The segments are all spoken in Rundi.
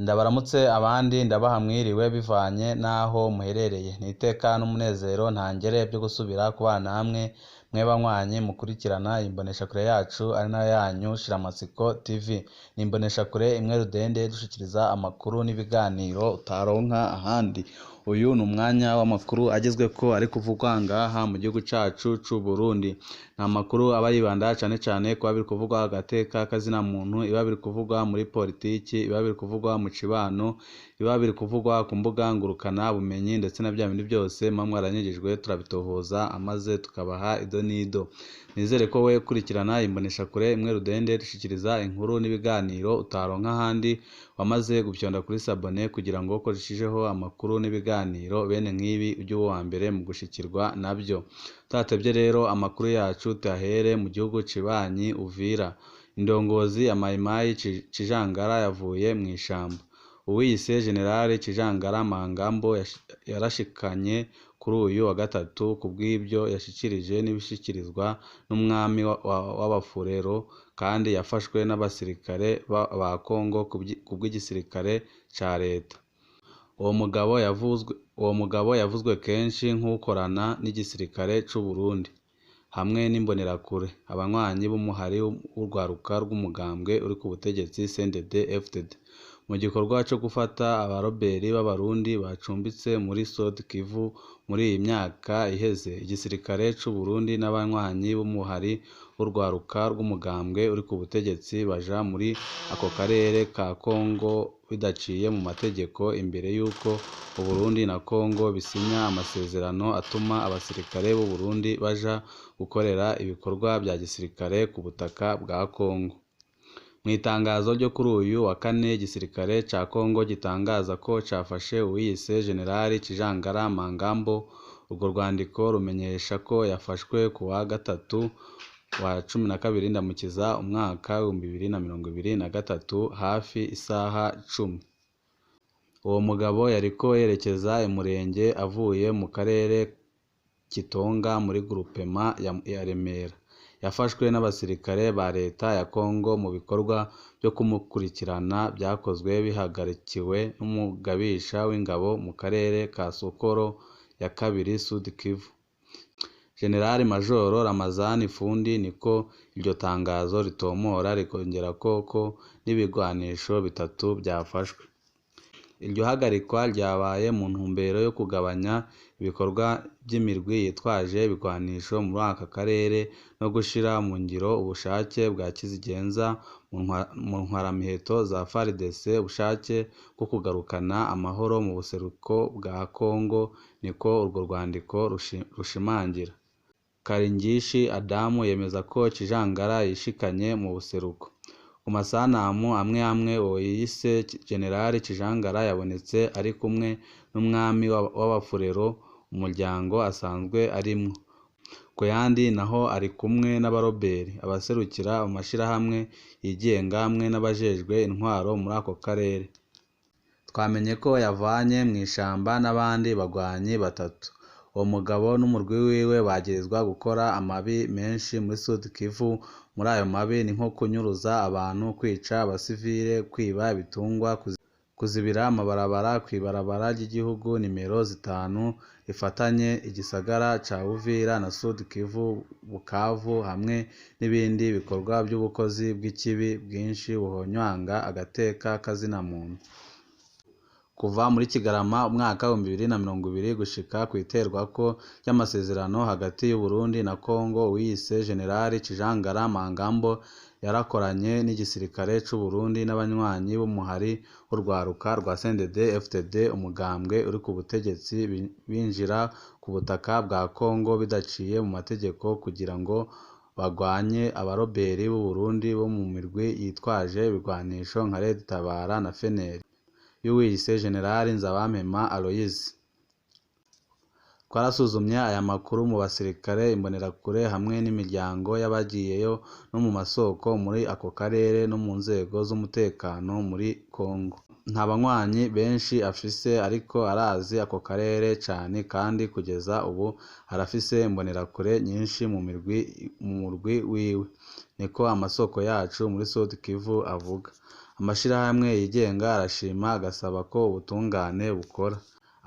Ndabaramutse abandi ndabaha mwiriwe bivanye n'aho muherereye. Ni iteka n'umunezero ntangere byo gusubira kubana namwe mwe banywanyi mukurikirana iyi mboneshakure yacu ari nayo yanyu Shiramatsiko TV. Ni imboneshakure imwe rudende dushikiriza amakuru n'ibiganiro utaronka ahandi. Uyu ni umwanya w'amakuru agezweko ari kuvugwa ngaha mu gihugu cacu c'u Burundi. Ni amakuru aba yibanda cane cane kuba biri kuvugwa agateka kazina muntu, ibiba biri kuvugwa muri politiki, ibiba biri kuvugwa mu cibano, ibiba biri kuvugwa ku mbuga ngurukana bumenyi ndetse na bya bindi byose muba mwaranyigijwe turabitohoza amaze tukabaha ido n'ido. Nizere ko we ukurikirana imboneshakure imwe rudende dushikiriza inkuru n'ibiganiro utaronka ahandi, wamaze gufyonda kuri sabone kugira ngo ko dushijeho amakuru n'ibiganiro bene nk'ibi ujye uba uwa mbere mu gushikirwa nabyo. Tutatevye rero amakuru yacu tuyahere mu gihugu cibanyi Uvira. Indongozi ya Mayimayi Cijangara yavuye mw'ishamba. Uwiyise General Cijangara Mangambo yarashikanye kuri uyu wa gatatu kubw'ibyo yashikirije n'ibishikirizwa n'umwami w'Abafurero kandi yafashwe n'abasirikare ba Kongo kubw'igisirikare ca leta. Uwo mugabo yavuzwe kenshi nk'uwukorana n'igisirikare c'u Burundi hamwe n'imbonerakure, abanywanyi b'umuhari w'urwaruka rw'umugambwe uri ku butegetsi CNDD-FDD. Mu gikorwa co gufata abaroberi b'Abarundi bacumbitse muri Sud Kivu muri iyi myaka iheze, igisirikare c'u Burundi n'abanywanyi b'umuhari w'urwaruka rw'umugambwe uri ku butegetsi baja muri ako karere ka Kongo bidaciye mu mategeko imbere y'uko Uburundi na Kongo bisinya amasezerano atuma abasirikare b'u Burundi baja gukorera ibikorwa vya gisirikare ku butaka bwa Kongo. Mw'itangazo ryo kuri uyu wa kane, igisirikare ca Kongo gitangaza ko cafashe uwiyise General Cijangara Mangambo. Urwo rwandiko rumenyesha ko yafashwe kuwa gatatu wa 12 Ndamukiza umwaka 2023 hafi isaha 10. Uwo mugabo yariko yerekeza i Murenge avuye mu karere Kitonga muri groupema ya Remera. Yafashwe n'abasirikare ba leta ya Kongo mu bikorwa vyo kumukurikirana vyakozwe bihagarikiwe n'umugabisha w'ingabo mu karere ka Sokoro ya kabiri Sud Kivu. General Majoro Ramazani Fundi niko iryo tangazo ritomora rikongerako ko n'ibigwanisho bitatu vyafashwe. Iryo hagarikwa ryabaye mu ntumbero yo kugabanya ibikorwa vy'imirwi yitwaje ibigwanisho muri aka karere no gushira mu ngiro ubushake bwa kizigenza mu ntwaramiheto za FARDC, ubushake bwo kugarukana amahoro mu buseruko bwa Kongo, niko urwo rwandiko rushimangira. Karingishi Adamu yemeza ko Cijangara yishikanye mu buseruko. Ku masanamu amwe amwe uwo yiyise General Cijangara yabonetse ari kumwe n'umwami w'Abafurero, umuryango asanzwe arimwo. Ku yandi naho ari kumwe n'abaroberi, abaserukira amashirahamwe yigenga hamwe n'abajejwe intwaro muri ako karere. Twamenye ko yavanye mw'ishamba n'abandi bagwanyi batatu. Uwo mugabo n'umurwi wiwe bagirizwa gukora amabi menshi muri Sud Kivu. Muri ayo mabi ni nko kunyuruza abantu, kwica abasivile, kwiba ibitungwa, kuzibira amabarabara kw'ibarabara ry'igihugu nimero 5 rifatanye igisagara ca Uvira na Sud Kivu Bukavu, hamwe n'ibindi bikorwa vy'ubukozi bw'ikibi bwinshi buhonywanga agateka kazina muntu. Kuva muri Kigarama umwaka 2020 gushika kw'iterwako ry'amasezerano hagati y'u Burundi na Kongo, uwiyise General Cijangara Mangambo yarakoranye n'igisirikare c'u Burundi n'abanywanyi b'umuhari w'urwaruka rwa CNDD-FDD, umugambwe uri ku butegetsi, binjira ku butaka bwa Kongo bidaciye mu mategeko kugira ngo bagwanye abaroberi b'u Burundi bo mu mirwi yitwaje ibigwanisho nka Red Tabara na FNL y'uwiyise General Nzabampema Aloys. Twarasuzumye aya makuru mu basirikare, imbonerakure hamwe n'imiryango y'abagiyeyo no mu masoko muri ako karere no mu nzego z'umutekano muri Kongo. Nta banywanyi benshi afise ariko arazi ako karere cane kandi kugeza ubu arafise imbonerakure nyinshi mu murwi wiwe, niko amasoko yacu muri Sud Kivu avuga. Amashirahamwe yigenga arashima agasaba ko ubutungane bukora.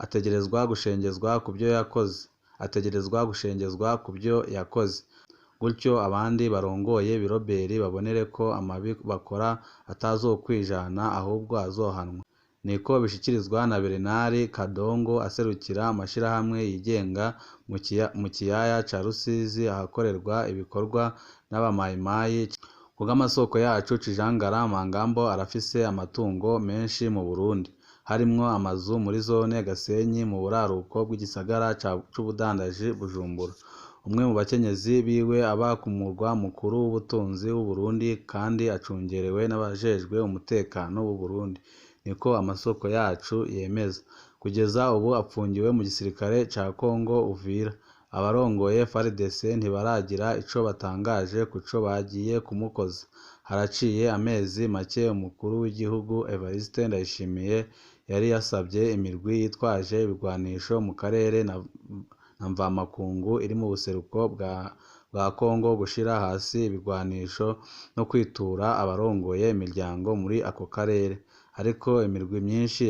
Ategerezwa gushengezwa kuvyo yakoze. Ategerezwa gushengezwa kuvyo yakoze. Gutyo abandi barongoye biroberi babonereko amabi bakora atazokwijana ahubwo azohanwa. Niko bishikirizwa na Bernard Kadongo aserukira amashirahamwe yigenga mu kiyaya ca Rusizi ahakorerwa ibikorwa n'abamayimayi. Kubw'amasoko yacu, Cijangara Mangambo arafise amatungo menshi mu Burundi, harimwo amazu muri zone Gasenyi mu buraruko bw'igisagara c'ubudandaji Bujumbura. Umwe mu bakenyezi biwe aba ku murwa mukuru w'ubutunzi w'Uburundi kandi acungerewe n'abajejwe umutekano w'Uburundi, niko amasoko yacu yemeza. Kugeza ubu apfungiwe mu gisirikare ca Congo Uvira. Abarongoye FARDC ntibaragira ico batangaje kuco bagiye kumukoza. Haraciye amezi make umukuru w'igihugu Evariste Ndayishimiye yari yasavye imirwi yitwaje ibigwanisho mu karere na mvamakungu iri mu buseruko bwa Congo gushira hasi ibigwanisho no kwitura abarongoye imiryango muri ako karere. Ariko imirwi myinshi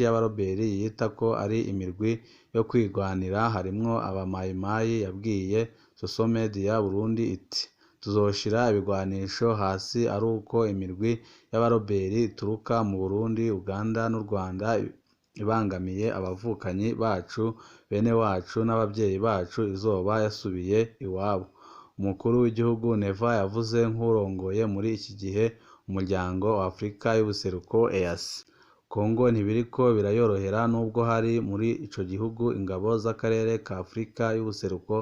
y'abaroberi yiyita ko ari imirwi yo kwigwanira harimwo abamayimayi yabwiye Social Media Burundi iti: "Tuzoshira ibigwanisho hasi aruko imirwi y'abaroberi ituruka mu Burundi, Uganda n'u Rwanda ibangamiye abavukanyi bacu, bene wacu n'abavyeyi bacu izoba yasubiye iwabo." Umukuru w'igihugu Neva yavuze nk'uwurongoye muri iki gihe umuryango wa Afrika y'ubuseruko EAC. Congo ntibiriko birayorohera nubwo hari muri ico gihugu ingabo z'akarere ka Afrika y'ubuseruko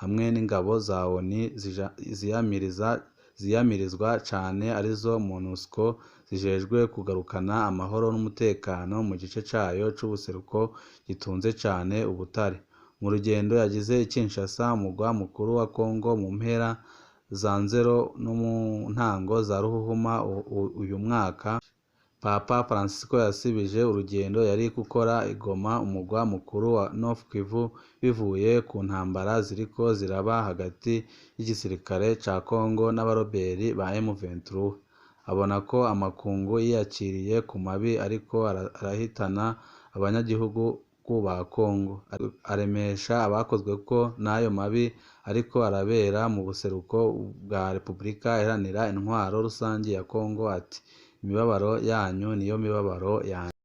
hamwe n'ingabo za ONU ziyamirizwa cane arizo MONUSCO zijejwe kugarukana amahoro n'umutekano mu gice cayo c'ubuseruko gitunze cane ubutare. Mu rugendo yagize i Kinshasa, umugwa mukuru wa Congo, mu mpera za Nzero no mu ntango za Ruhuhuma uyu mwaka, Papa Francisco yasibije urugendo yari gukora i Goma, umugwa mukuru wa North Kivu, bivuye ku ntambara ziriko ziraba hagati y'igisirikare ca Congo n'abaroberi ba M23. Abona ko amakungu yiyakiriye ku mabi ariko arahitana abanyagihugu ba Congo. Aremesha abakozweko n'ayo mabi ariko arabera mu buseruko bwa Repubulika Iharanira Intwaro Rusangi ya Congo ati: "Imibabaro yanyu niyo mibabaro yanje."